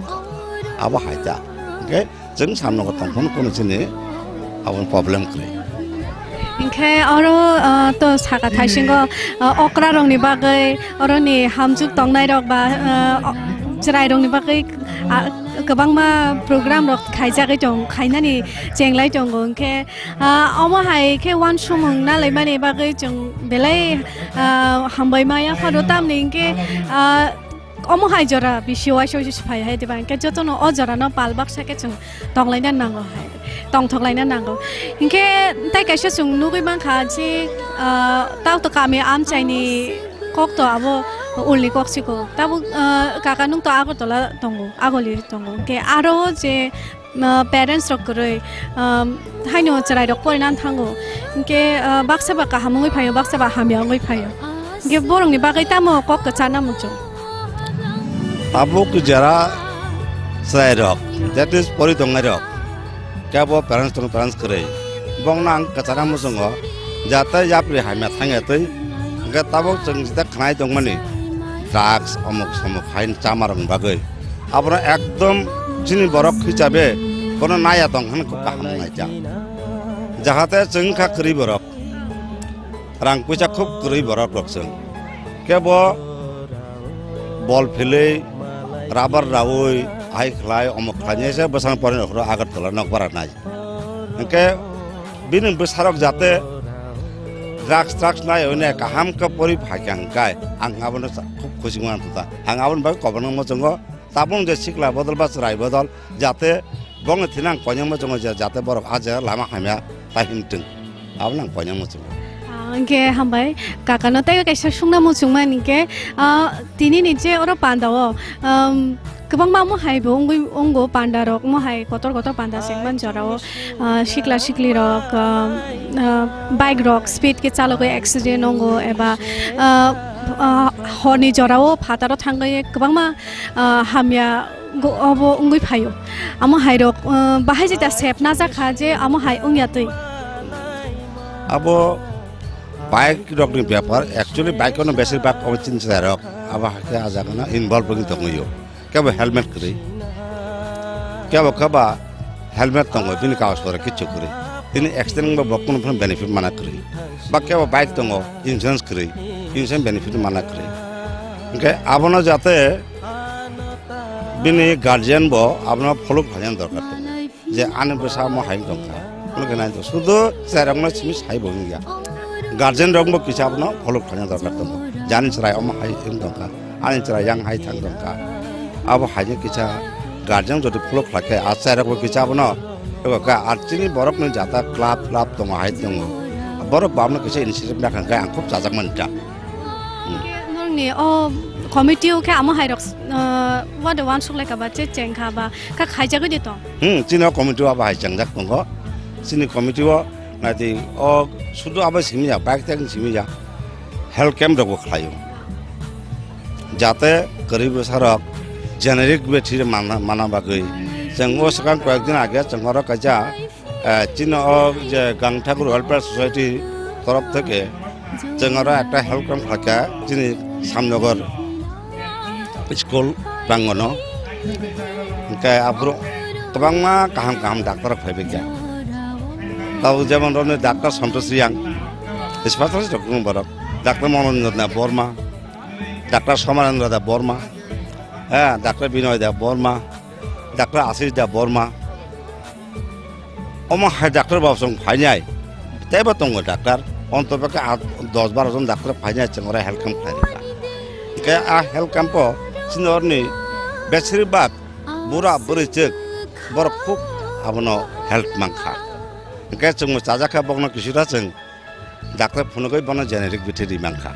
Abo hai ta. Hingke chwng Samnogor tongphano kunu chini abo problem kwrwi. Hinkhe oro, ah, to saka thaisingo, ah, okra rokni bagwi, oroni hamjwk tongnai rok ba, ah, o-, chwrai rokni bagwi, ah, kwbangma program rok khaijagwi tong, khainani chenglai tongo. Hinkhe, ah, omo hai khe uansukmung nalaimani bagwi chwng belai, ah, hambai maya phano, tamni hinkhe, ah, omo hai jora bisi uaisa uaisa se phai hai diba, hinkhe jotono o jora no pal baksa khe chwng tonglaina nango hai, tongthoklaina nango. Hinkhe tai kaisa chwng nugwi mankha je, ah, tao to kami amchaini kok to abo ulni kok siko. Tabuk, ah, kaka nwng to Agartala tongo, Agoli tongo. Hinkhe aro je, ah, parents rok kwrwi, ah, haino chwrai rok porina thango. Hinkhe, ah, baksa ba kaham wngwi phaio, baksa ba hamya wngwi phaio. Hinkhe borokni bagwi tamo kok kwchana muchung? Tabuk jera chwrairok, that is, pori tongnai rok, kebo parents tong parents kwrwi, bongno ang kwchana muchungo, jate yapri hamya thangya twi, hinkhe tabuk chwng jeta khnai tongmani drugs, omuk somuk hain chamarokni bagwi, abono ekdom chini borok hisabe bono naya tong hwn kok kaham naijak, jahate chwng kha kwrwi borok. Rang puisa khub kwrwi borok rok chwng. Kebo bol philwi, rubber raui, ahai khlai, omok khlainai se bwsang porni rok Agartala nok bara nai. Hinkhe bini bwsarok jate drugs, drugs nai hwnwi kaham khe pori phaikha hinkhe ang abono sa-, khub khusi wngna thangkha. Ang aboni bagwi koborno muchungo tabuk je sikla bodol ba chwrai bodol jate bongni thina ang koinangma chungo je jate borok ah je lama hamya ta himtwng. Abono ang koinangma chungo. Ah, hinkhe hambai, kakano tei kaisa sungna muchungmani hinkhe, ah, tinini je oro pandao, um, kwbangma omo hai bo wngwi, wngo panda rok, omo hai kotor kotor panda chengmani jorao, ah, sikla sikli rok, um, ah, bike rok speed khe chalogwi accident wngo eba, ah, ah, horni jorao phataro thangwi kwbangma, ah, hamya go-, obo wngwi phaio. Amo hai rok, uh, bahai jeta sep najak kha je amo hai wngya twi. Abo bike rokni bepar, actually bike ono besir bak obo chini chwrai rok abo hai khe ah jaga no involve wngwi tongwi o. Kebo helmet kwrwi, kebo khe ba helmet tongo, bini kagoj pore kichu kwrwi, tini accident wngba bo kunu phano benefit mana kwrwi, ba kebo bike tongo insurance kwrwi, insurance benefit mana kwrwi. Hinkhe abono jate bini guardian bo abono follow khlaina dorkar tongo. Je ani bwsa omo hai wng tongkha. Hwnwi khe nai tong, sudu chwrairokno simi sai bo wngya. Guardian rokbo kisa abono follow khlaina dorkar tongo. Je ani chwrai omo hai wng tongkha. Ani chwrai yang hai thang tongkha. Abo haino kisa guardian jodi follow khlai khe, a chwrairokbo kisa abono ego kha. Ar chini borokni jata club club tongo hai tongo. Borok bo abono kisa initiative nakha khe ang khub chajakmani ta. Hmm. Norokni o committee o khe amo hai rok, uh, wade uansuk lai kha ba, che cheng kha ba, kha khaijagwi de tong. Hmm, chini o committee o abo hai chengjak tongo. Chini committee o naidi o sudu abo simi ya, bike tang simi ya. Health camp rok bo khlai o. Jate kwrwi bwsa rok generic bethri mana, mana bagwi. Chwng o swkang koyek din age chwng oro kaisa, eh, chini o je Gang Thakur Welfare Society torof theke chwng oro ekta health camp khlaikha chini Samnogor school prangono. Hinkhe aphuru kwbangma kaham kaham doctor rok phaibaikha. Tabuk jemon romni doctor Santosh Riyang, specialist rok wng borok, doctor Manoranjan Debbarma, doctor Somarendra Debbarma, eh, doctor Binoy Debbarma, doctor Ashish Debbarma. Omo hai doctor bo chwng phainai, teibo tongo doctor, ontopokhe aa dos baro jon doctor phainai chwng oro health camp khlai rwkha. Hinkhe a health camp o chini oroni besir bak bura bwrwi chwk borok khub abono help mankha. Hinkhe chwngno chajakha bokno kisura chwng Doctor phunugwi bono generic bithi ri mankha.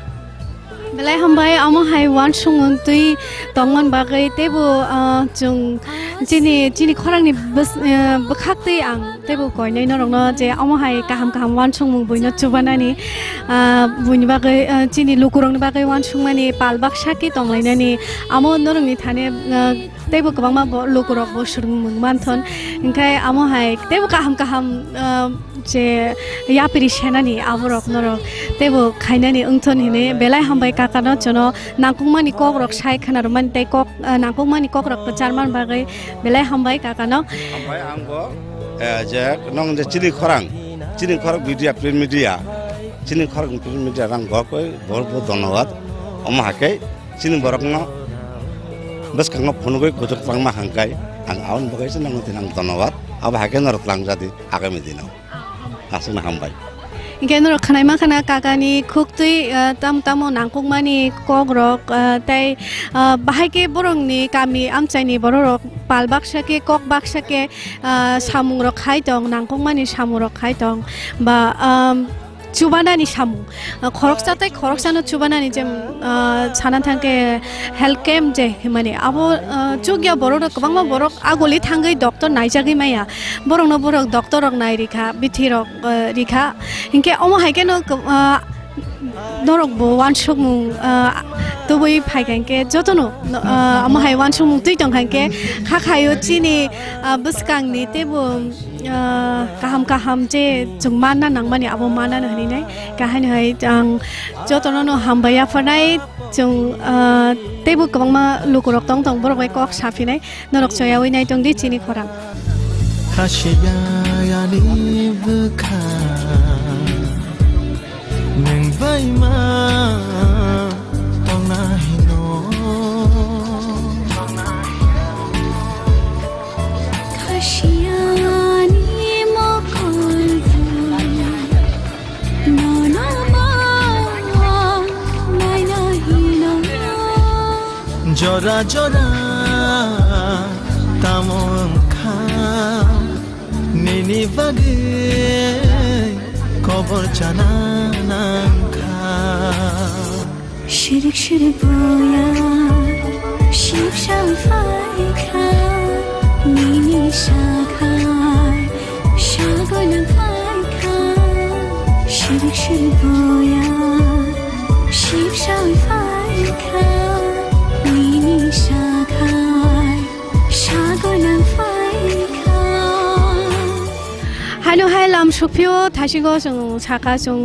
Belai hambai, omo hai uansukmung twi tongmani bagwi teibo, ah, chwng chini, chini khorangni bws-, eh, bwkhaktwi ang teibo koinai norokno je omo hai kaham kaham uansukmung buino chubanani, ah, buini bagwi, ah, chini lukurokni bagwi uansukmani pal baksa khe tonglainani, amo norokni thani, ah, teibo kwbangma bo lukurok bo swrwngmung manthon. Hinkhe amo hai teibo kaham kaham, ah, je yapri senani aborok norok teibo khainani wngthon hinwi belai hambai kakano, chwngno nangkukmani kokrok sai khwnarwmani tei kok, ah, nangkukmani kokrok kwcharmani bagwi belai hambai kakano. Hambai angbo, eh, je nwng je chini khorang Chini khorok media, print media, chini khorok print media rang gokoi, bor bo donowat. Omo hake chini borokno bwskango phunugwi kuchuk twlangma hangkai ang aun bagwi se nangno tinang donowat. Abo hake norok tlangjadi agami dino. Aswkno hambai. Hingke norok khwnaima khana kakani khuktwi, ah, tam tamo nangkukmani kokrok, ah, tei, ah, bahai khe borokni kami amchaini bororok pal baksa khe kok baksa khe, ah, samungrok khai tong, nangkukmani samungrok khai tong, ba, um, chubanani samung. Ah, khoroksa tei khoroksano chubanani jem, ah, sana thangkhe health camp je himani. Abo, ah, chukya borok kwbangma borok agoli thangwi doctor naijagwi maya. Borokno borok doctor rok nai rikha, bithi rok, ah, rikha. Hinkhe omo hai kheno, ah, norok bo wansukmung, ah, tubui phai kha hinkhe jotono, ah, omo hai wansukmung twi tong kha hinkhe kha khaio chini, ah, bwskangni teibo, ah, kaham kaham je chwng manna nangmani abo manna no hinwi nai. Kahai no hai ang jotono no hambai yapharnai chwng, ah, teibo kwbangma lukurok tong tong borok bai kok saphinai norok choyawi nai tong di chini khorang. Khasiya yani bwkha nwng bai ma tongna hino. Khasiyani mokol nono ma naina hino. Jora jora tamo wngkha nini bagwi kobor chana nangkha. Shirik shirik boya, ship shang phaikha, nini sakhai, sagolang phaikha. Shirik shirik boya, ship shang phaikha, nini sakhai, sagolang phaikha. Hano hai lam sukphio thaisingo chwng sakha chwng,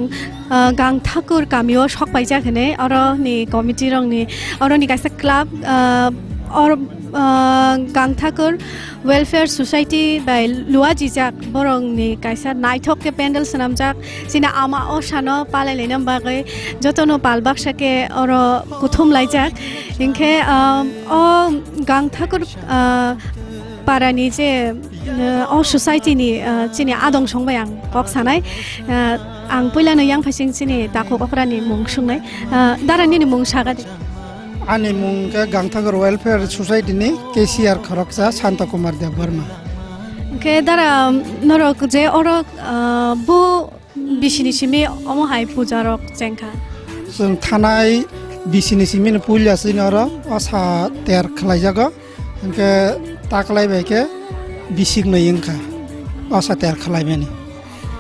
ah, Gangthakur kamio sok paijak hinwi oro ni committee rokni oro ni kaisa club, ah, or, ah, Gangthakur Welfare Society bai luajijak borokni kaisa naithok khe pandal swnamjak chini ama o sano palai laina bagwi jotono pal baksa khe oro kuthum laijak hinkhe, ah, o Gangthakur, ah, parani je, eh, o society ni, eh, chini adong song bai ang kok sanai. Eh, ang puilano yang phaising chini takhuk okrani mung sungnai. Eh, dara nini mung saga di. Ani mung khe Gangthakur Welfare Society ni cashier khoroksa Santa Kumar Debbarma. Hwnkhe dara norok je oro, eh, bu bisini simi omo hai puja rok chengkha. Chwng thanai bisini simi ni puila chini oro osa ter khlaijago. Hwnkhe taklai bai khe bisik nwi wngkha osa ter khlaimani.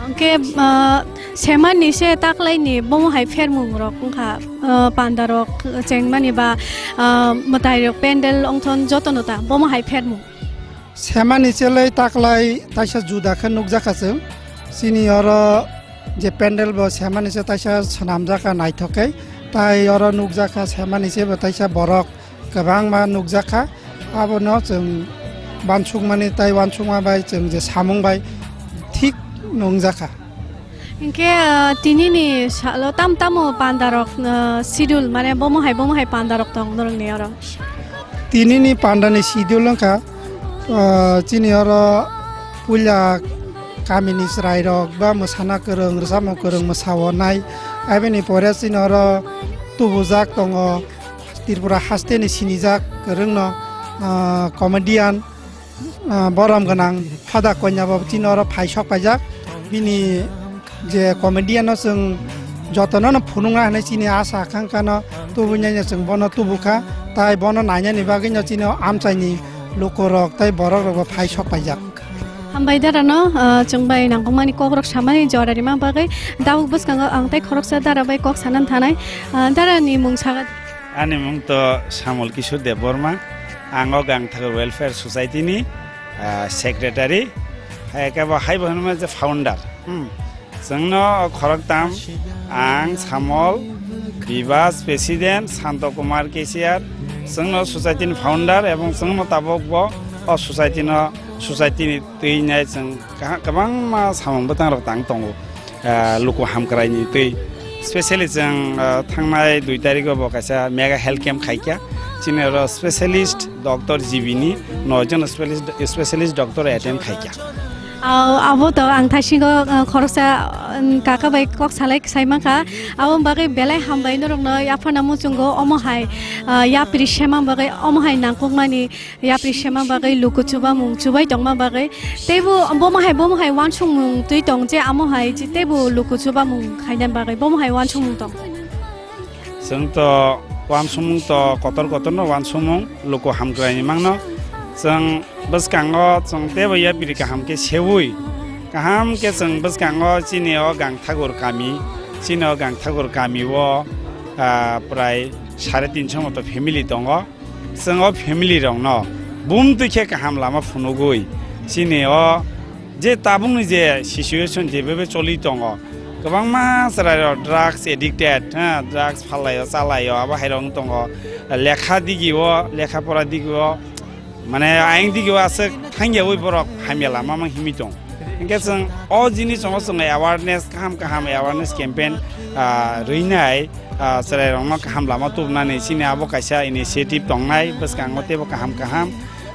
Hwnkhe, ah, semani se taklai ni bomo hai phermung rok wngkha, ah, panda rok chengmani ba, ah, mwtai rok pendel ongthon jotono ta bomo hai phermung. Semani chelai taklai taisa juda khe nukjakha chwng. Chini oro je pendel bo semani se taisa swnamjakha naithok khe. Tai oro nukjakha semani se bo taisa borok kwbangma nukjakha. Abono chwng wansukmani tai wansukma bai chwng je samung bai thik nungjakha. Hinkhe, ah, tinini salo tam tamo pandarok, ah, schedule, mane bomo hai, bomo hai pandarok tong norokni oro? Tinini pandani schedule wngkha, ah, chini oro puila kamini chwrairok ba mwsana kwrwng, rwchapmung kwrwng mwsao nai. Aboni pore chini oro tubujak tongo Tripura hasteni sinijak kwrwngno, ah, comedian, ah, borom gwnang Phada Konya bo chini oro phai sok paijak. Bini je comedian no chwng jotono no phunukna hinwi chini asa khankano tubunai no chwng bono tubukha, tai bono nainani bagwi no chini o amchaini lukurok tai borokrok bo phai sok paijak. Hambai dara no, ah, chwng bai nangkukmani kokrok samani jora rima bagwi. Tabuk bwskango ang tai khoroksa dara bai kok sanani thanai, ah, dara ni mung saga. Ani mung to Samol Kishore Debbarma, ang o Gangthakur Welfare Society ni, ah, secretary, hai khe bo hai bo hwnma je founder. Hmm. Chwngno o khoroktham, ang Samol, Bibas president, Santo Kumar cashier, chwngno society ni founder ebong chwngno tabuk bo o society no society ni twi nai chwng kaha-, kwbangma samung bwtang rok tang tongo, ah, luku hamkrai ni twi. Specially chwng, ah, thangnai dui tarikh o bo kaisa mega health camp khaikha. Chini oro specialist doctor G B ni noi jon specialist, specialist doctor attend khaikha. Au, abo to ang thaisingo, ah, khoroksa, um, kaka bai kok salai sai mankha. Abo bagwi belai hambai norokno yaphana muchungo omo hai, ah, yapri sema bagwi omo hai nangkukmani. Yapri sema bagwi luku chubamung chubai tongma bagwi teibo bomo hai, bomo hai uansukmung twi tong je amo hai je teibo luku chubamung khaina bagwi bomo hai uansukmung tong. Chwng to uansukmung to kotor kotor no uansukmung luku hamkrai ni mangno. Chwng bwskango chwng teibo yapri kaham khe seui kaham khe chwng bwskango chini o Gangthagur kami, chini o Gangthagur kami o, ah, prai sare tinso moto family tongo. Chwng o family rokno bumtwi khe kaham lama phunugwi chini o je tabukni je situation je bebe choli tongo, kwbangma chwrairok drugs addicted, ha, drugs phallaio, chalaio, abo hairok wng tongo, lekha digio, lekha pora digio, mane ayang digio aswk thangyaui borok hamya lama mang himwi tong. Hinkhe chwng o jinis chwngno chwng awareness kaham kaham awareness campaign, ah, rwinai, ah, chwrairokno kaham lama tubunani chini abo kaisa initiative tongnai bwskango teibo kaham kaham.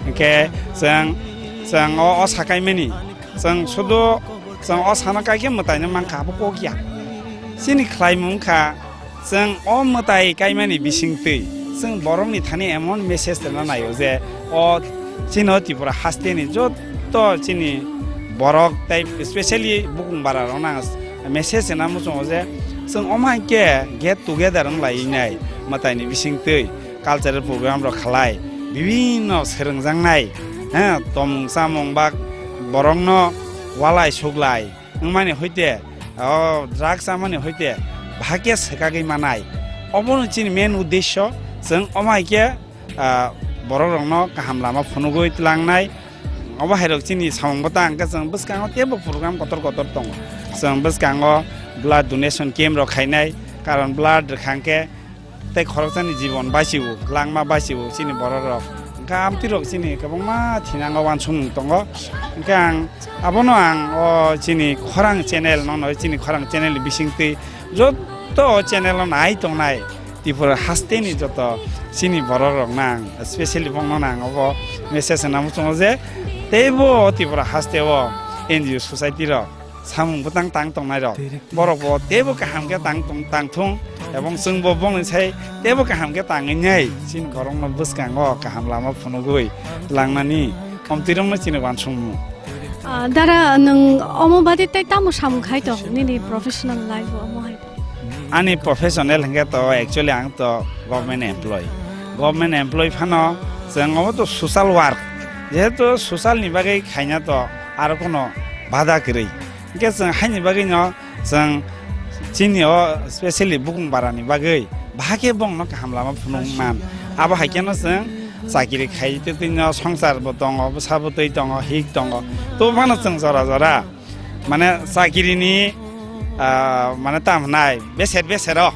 Hinkhe chwng, chwng o, o sakaimani chwng sudu chwng o sana kaikhe mwtaino mankha abo kok ya. Chini khlaimung wngkha. Chwng o mwtai kaimani bisingtwi chwng borokni thani emon message rwna naio je o chini o Tripura hasteni joto chini borok tei specially bukung bara rokno ang message rwna muchungo je chwng omo hai khe get together wng lai nai mwtaini bisingtwi cultural program rok khalai bibinno swrwngjaknai, he, tomung chamung ba borokno walai suklai wngmani hoite, o drugs chamani hoite bahai khe swkagwi manai. Obono chini main uddesyo, chwng omo hai khe, ah, borok rokno kaham lama phunugwi tlangnai. Obo hai rok chini samung bwtang khe chwng bwskango teibo program kotor kotor tongo. Chwng bwskango blood donation camp rok khainai, karon blood rwkha hwnkhe tei khoroksani jibon bachio, langma bachio chini borok rok. Hwnkhe amtwi rok chini kwbangma thinango uansukmung tongo. Hwnkhe ang abono ang o chini khorang channel, nono chini khorang channel ni bisingtwi joto o channel o nai tongnai Tripura hasteni joto chini borok rokno ang specially bongno ang obo message rwna muchungo je teibo o Tripura hasteo N G O society rok samung bwtang tang tongnai rok. Borok bo teibo kaham khe tang tong, tang thung, ebong chwng bo bongni sai teibo kaham khe tangwi nai chini borokno bwskango kaham lama phunugwi langnani omtwi rokno chini uansukmung. Ah, dara, nwng omo badi tei tamo samung khai tong nini professional life o omo hai? Ani professional hwnkhe to actually ang to government employee. Government employee phano chwng omo to social work. Jehetu social ni bagwi khaina to aro kono bada kwrwi. Hwnkhe chwng haini bagwi no chwng chini o specially bukung bara ni bagwi bahai khe bongno kaham lama phunuk man. Abo hai kheno chwng chakiri khai twi twi no songsar bo tongo, bwsa bwtwi tongo, hik tongo. To phano chwng jora jora mane chakirini, ah, mane tam hwnai beser beser o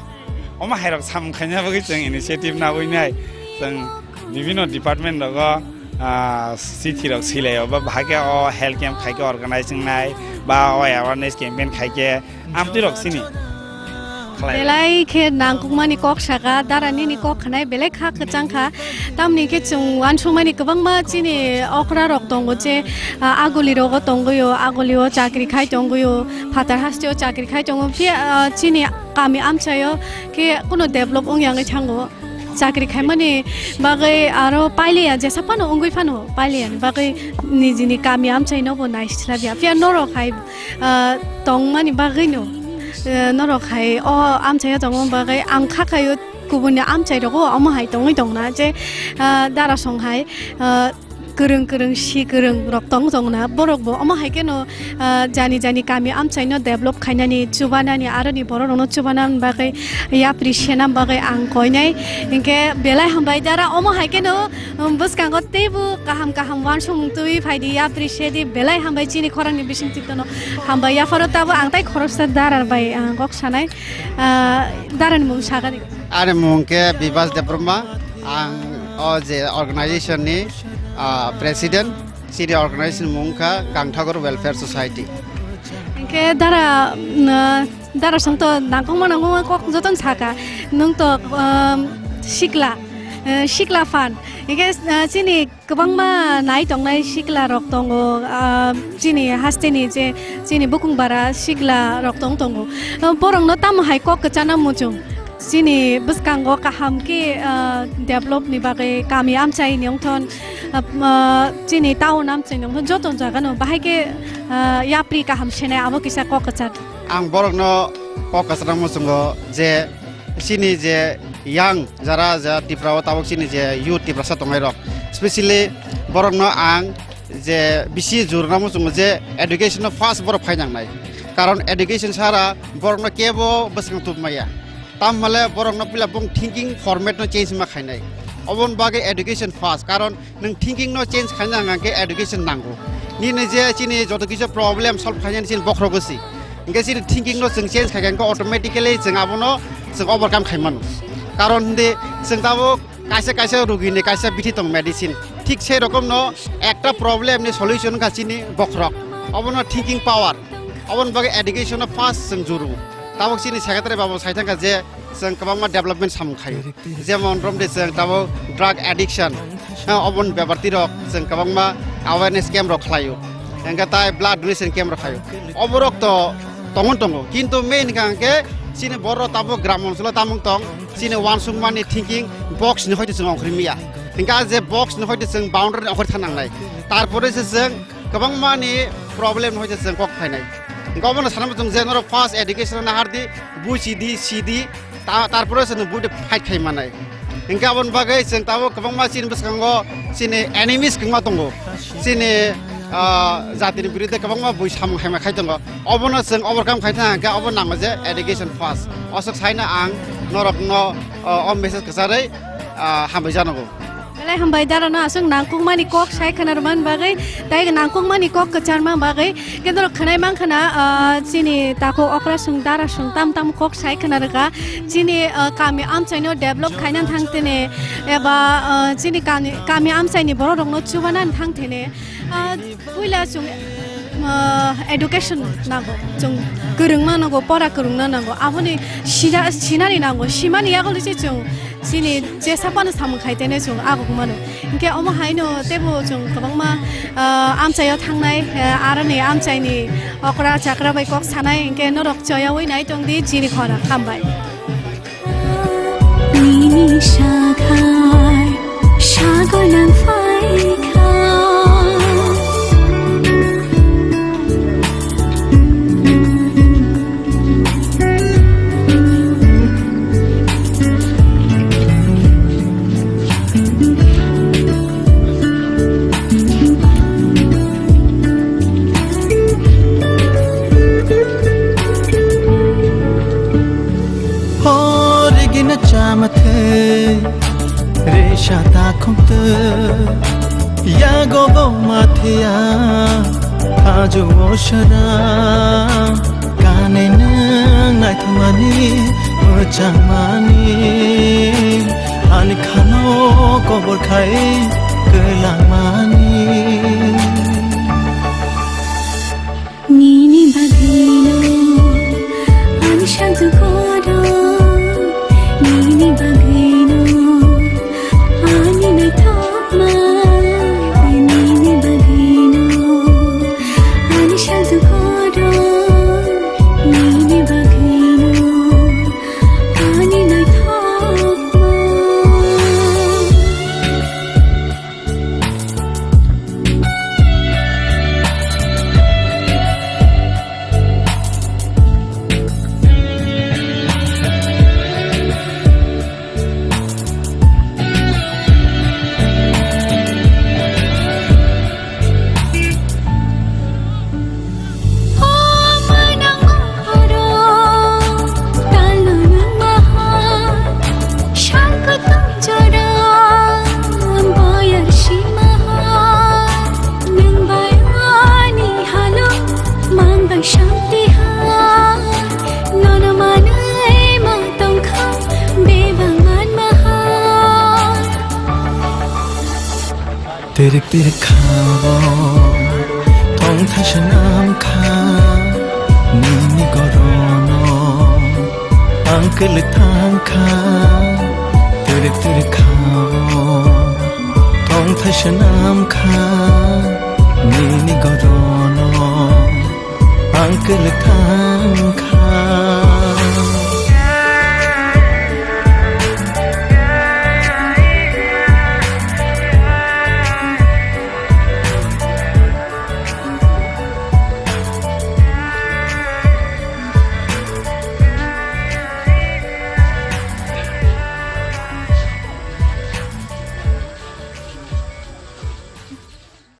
omo hai rok samung khaina bagwi chwng initiative nabwi nai chwng bibino department rogo, ah, chithi rok swilai o ba bahai khe o health camp khai khe organize wngnai ba o awareness campaign khai khe amtwi rok chini khlai. Belai khe nangkukmani kok saka, dara nini kok khnai belai kha kwchang kha. Tamni khe chwng uansukmani kwbangma chini okra rok tongo je, ah, aguli rogo tongwi o, aguli o chakri khai tongwi o, phatar haste o chakri khai tongo. Phiya, ah, chini kami amchai o khe kuno develop wngya wngwi thango. Chakri khaimani bagwi aro pailiya jesa phano wngwi phano pailiyani bagwi nijini kami amchaino bo naisla dia. Phiya norok hai, ah, tongmani bagwino, ah, norok hai o amchaio tongmani bagwi ang kha khaio kubunni amchai rogo omo hai tongwi tongna je, ah, dara song hai, ah, kwrwng kwrwng si kwrwng rok tong tongna borok bo omo hai kheno, ah, jani jani kami amchaino develop khainani chubanani aroni borok rokno chubanani bagwi yapri senam bagwi ang koinai hinkhe belai hambai dara omo hai kheno, um, bwskango teibo kaham kaham uansukmung twi phaidi yapri sedi belai hambai chini khorangni bising titono hambai yapharo tabo ang tai khoroksa dara bai ang kok sanai, ah, darani mung sagani. Ani mung khe Bibas Debbarma, ang o je organization ni, ah, president. Chini organization mung kha Gangthagor Welfare Society. Hingke dara, mm, dara song to nangkukma nangkukma kok joton saka. Nung to, um, sikla, eh, sikla phan. Hingke, eh, chini kwbangma nai tongnai sikla rok tongo, ah, chini hasteni je chini bukung bara sikla rok tong tongo. Ah, borokno tamo hai kok kwchana muchung. Chini bwskango kaham khe, ah, develop ni bagwi kami amchai ni wngthon, ah, ah, chini town amchai ni wngthon joto jaga no bahai khe, ah, yapri kaham senai abo kisa kok kwchar. Ang borokno kok kwchana muchungo je chini je young jara ja Tripura o tabuk chini je youth Tiprasa tongnai rok, specially borokno ang je bisi jurna muchungo je education no first borok phai nangnai, karon education sara borokno kebo bwswng tubmaya. Tamhale borokno pila bong thinking format no change ma khainai. Oboni bagwi education first, karon nwng thinking no change khaina hwnka khe education nango. Nini je chini joto kisa problem solve khainani chini bokhorogo si. Hingke chini thinking no chwng change khaikha hingke automatically chwng abono chwng overcome khaimano. Karon hindi chwng tabuk kaisa kaisa rugini kaisa bithi tong medicine. Thik sei rokomno ekta problem ni solution wngkha chini bokhorok. Obono thinking power. Oboni bagwi education no first chwng juru. Tabuk chini secretary babu sai thangkha je chwng kwbangma development samung khaio. Jemon romde chwng tabuk drug addiction, ha, oboni bepar tirok chwng kwbangma awareness camp rok khlaio. Hingke tai blood donation camp rok khlaio. Oborok to tongon tongo. Kintu main hingka hingke chini borok tabuk gram oncholo tamung tong, chini wansukmani thinking box ni hoite chwng ongkhorimiya. Hingke je box ni hoite chwng boundary ni ongkhor thanangnai. Tarpore se chwng kwbangma ni problem ni hoite chwng kok phainai. Hingke obono sanama chwng je norok first education nahardi, buchidi, sidi, ta-, tarpore se nwng buide fight khai manai. Hingke aboni bagwi chwng tabuk kwbangma chini bwskango chini enemies kwbangma tongo. Chini, ah, jatini biruddhe kwbangma bui samung hamya khai tongo. Obono chwng overcome khai thang hingke obo nango je education first. Aswk saino ang norokno, ah, o message kwcharwi, ah, hambai janogo. Belai hambai darano aswk nangkukmani kok sai khwna rwmani bagwi, tei nangkukmani kok kwcharma bagwi. Khe norok khwnai mankha na, ah, chini takhuk okrasong darasong tam tam kok sai khwna rwkha. Chini, ah, kami amchaino develop khaina thangtene eba, ah, chini kani, kami amchaini bororokno chubanan thangtene, ah, puila chwng, ah, education nango, chwng kwrwngma nango, pora kwrwngna nango, aboni sina-, sinani nango, simani yagulwi se chwng chini jesa phano samung khai tene chwng aguk mano. Hinkhe omo haino teibo chwng kwbangma, ah, amchaio thangnai, ah, aroni amchaini okra chakra bai kok sanai, hinkhe norok choyaui nai tongdi chini khorang. Hambai. Nini sakhai sagor nang phaikha. Horigina chamathei, resha takhumtei, yago bo mathia, ajo osara, kane nwng naithokmani, mwchangmani, ani khano kobor khai kwlangmani. Nini bagwino ani santu kodo, nini bagwino ani naithokma, nini bagwino ani santu kodo, nini bagwino ani naithokma. Pirkhao tong thaisa nam kha nini gorono, ang kwlwi thang kha. Pirkhao tong thaisa nam kha nini gorono, ang kwlwi thang kha.